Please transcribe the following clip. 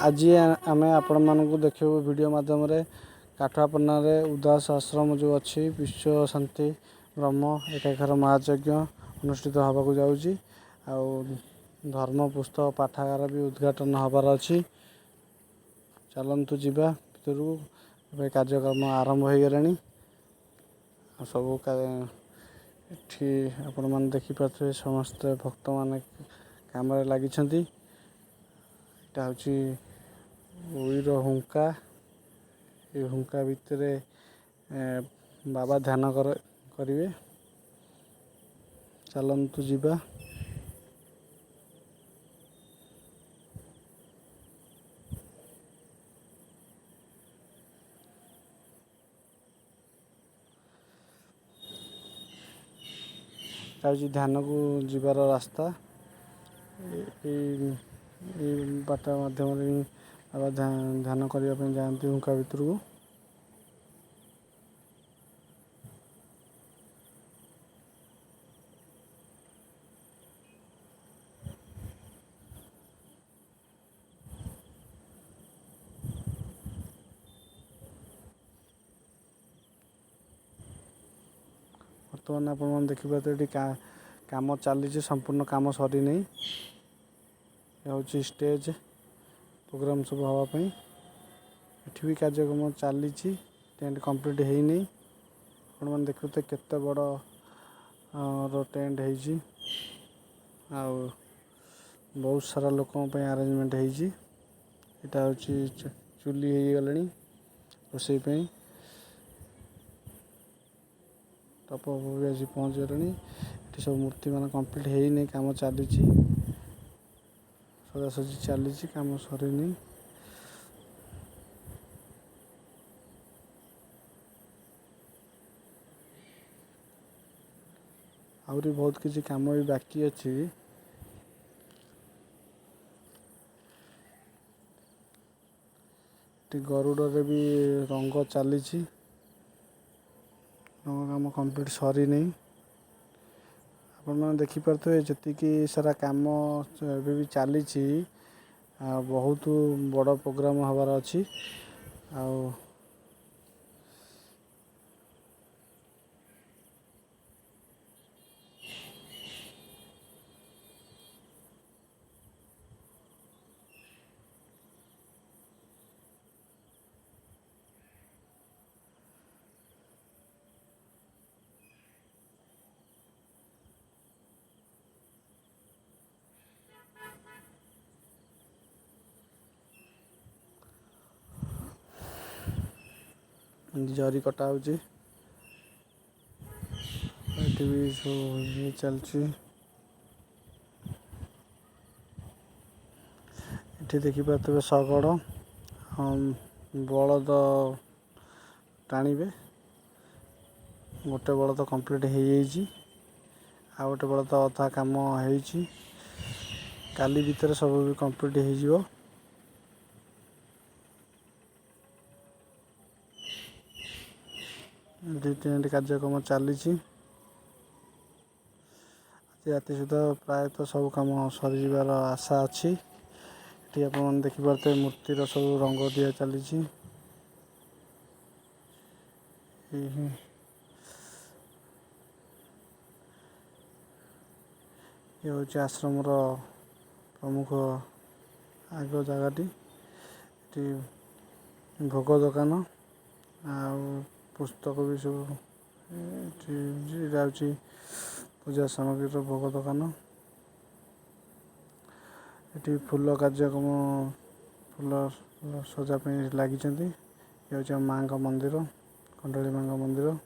ଆଜି ଆମେ ଆପଣମାନଙ୍କୁ ଦେଖିବୁ ଭିଡ଼ିଓ ମାଧ୍ୟମରେ କାଠୁଆପନାରେ ଉଦାସ ଆଶ୍ରମ ଯେଉଁ ଅଛି, ବିଶ୍ୱ ଶାନ୍ତି ବ୍ରହ୍ମ ଏକାକାର ମହାଯଜ୍ଞ ଅନୁଷ୍ଠିତ ହେବାକୁ ଯାଉଛି। ଆଉ ଧର୍ମ ପୁସ୍ତକ ପାଠାଗାର ବି ଉଦ୍ଘାଟନ ହେବାର ଅଛି। ଚାଲନ୍ତୁ ଯିବା ଭିତରକୁ। ଏବେ କାର୍ଯ୍ୟକ୍ରମ ଆରମ୍ଭ ହୋଇଗଲାଣି। ଆଉ ସବୁ ଏଠି ଆପଣମାନେ ଦେଖିପାରୁଥିବେ, ସମସ୍ତେ ଭକ୍ତମାନେ କାମରେ ଲାଗିଛନ୍ତି। ଏଇଟା ହେଉଛି ଉଇର ହୁଙ୍କା। ଏ ହୁଙ୍କା ଭିତରେ ବାବା ଧ୍ୟାନ କରିବେ। ଚାଲନ୍ତୁ ଯିବା। ଏଟା ହେଉଛି ଧ୍ୟାନକୁ ଯିବାର ରାସ୍ତା। ଏଇ ଏଇ ବାଟ ମାଧ୍ୟମରେ ହିଁ ବାବା ଧ୍ୟାନ କରିବା ପାଇଁ ଯାଆନ୍ତି ହୁଙ୍କା ଭିତରକୁ। ବର୍ତ୍ତମାନ ଆପଣମାନେ ଦେଖିପାରୁଥିବେ, ଏଠି କାମ ଚାଲିଛି, ସମ୍ପୂର୍ଣ୍ଣ କାମ ସରିନି। ଏ ହେଉଛି ଷ୍ଟେଜ୍, ପ୍ରୋଗ୍ରାମ୍ ସବୁ ହେବା ପାଇଁ। ଏଠି ବି କାର୍ଯ୍ୟକ୍ରମ ଚାଲିଛି, ଟେଣ୍ଟ କମ୍ପ୍ଲିଟ୍ ହେଇନି। ଆପଣମାନେ ଦେଖୁଥିବେ କେତେ ବଡ଼ ର ଟେଣ୍ଟ ହେଇଛି ଆଉ ବହୁତ ସାରା ଲୋକଙ୍କ ପାଇଁ ଆରେଞ୍ଜମେଣ୍ଟ ହେଇଛି। ଏଇଟା ହେଉଛି ଚୁଲି, ହେଇଗଲାଣି ରୋଷେଇ ପାଇଁ। ଟପ ବି ଆସି ପହଞ୍ଚିଗଲେଣି। ଏଠି ସବୁ ମୂର୍ତ୍ତି ମାନେ କମ୍ପ୍ଲିଟ୍ ହେଇନି, କାମ ଚାଲିଛି, ସଜାସଜି ଚାଲିଛି, କାମ ସରିନି। ଆହୁରି ବହୁତ କିଛି କାମ ବି ବାକି ଅଛି। ଏଠି ଗରୁଡ଼ରେ ବି ରଙ୍ଗ ଚାଲିଛି, ରଙ୍ଗ କାମ କମ୍ପ୍ଲିଟ୍ ସରିନି। ଆପଣମାନେ ଦେଖିପାରୁଥିବେ ଯେତିକି ସାରା କାମ ଏବେ ବି ଚାଲିଛି। ଆଉ ବହୁତ ବଡ଼ ପ୍ରୋଗ୍ରାମ୍ ହେବାର ଅଛି। ଆଉ ଜରି କଟା ହେଉଛି, ଏଠି ବି ସବୁ ଇଏ ଚାଲିଛି। ଏଠି ଦେଖିପାରୁଥିବେ ଶଗଡ଼ ବଳଦ ଟାଣିବେ। ଗୋଟେ ବଳଦ କମ୍ପ୍ଲିଟ୍ ହେଇଯାଇଛି, ଆଉ ଗୋଟେ ବଳଦ ଅଧା କାମ ହେଇଛି। କାଲି ଭିତରେ ସବୁ ବି କମ୍ପ୍ଲିଟ୍ ହେଇଯିବ। ଦୁଇ ତିନିଟି କାର୍ଯ୍ୟକ୍ରମ ଚାଲିଛି। ଆଜି ରାତି ସୁଦ୍ଧା ପ୍ରାୟତଃ ସବୁ କାମ ସରିଯିବାର ଆଶା ଅଛି। ଏଠି ଆପଣମାନେ ଦେଖିପାରୁଥିବେ, ମୂର୍ତ୍ତିର ସବୁ ରଙ୍ଗ ଦିଆ ଚାଲିଛି। ଇଏ ହେଉଛି ଆଶ୍ରମର ପ୍ରମୁଖ ଆଗ ଜାଗାଟି। ଏଠି ଭୋଗ ଦୋକାନ ଆଉ ପୁସ୍ତକ ବି ସବୁ ଏଠି ଯାଉଛି। ପୂଜା ସାମଗ୍ରୀର ଭୋଗ ଦୋକାନ। ଏଠି ଫୁଲ କାର୍ଯ୍ୟକ୍ରମ, ଫୁଲ ସଜା ପାଇଁ ଲାଗିଛନ୍ତି। ଇଏ ହେଉଛି ଆମ ମାଆଙ୍କ ମନ୍ଦିର, କଣ୍ଟାଳି ମାଆଙ୍କ ମନ୍ଦିର।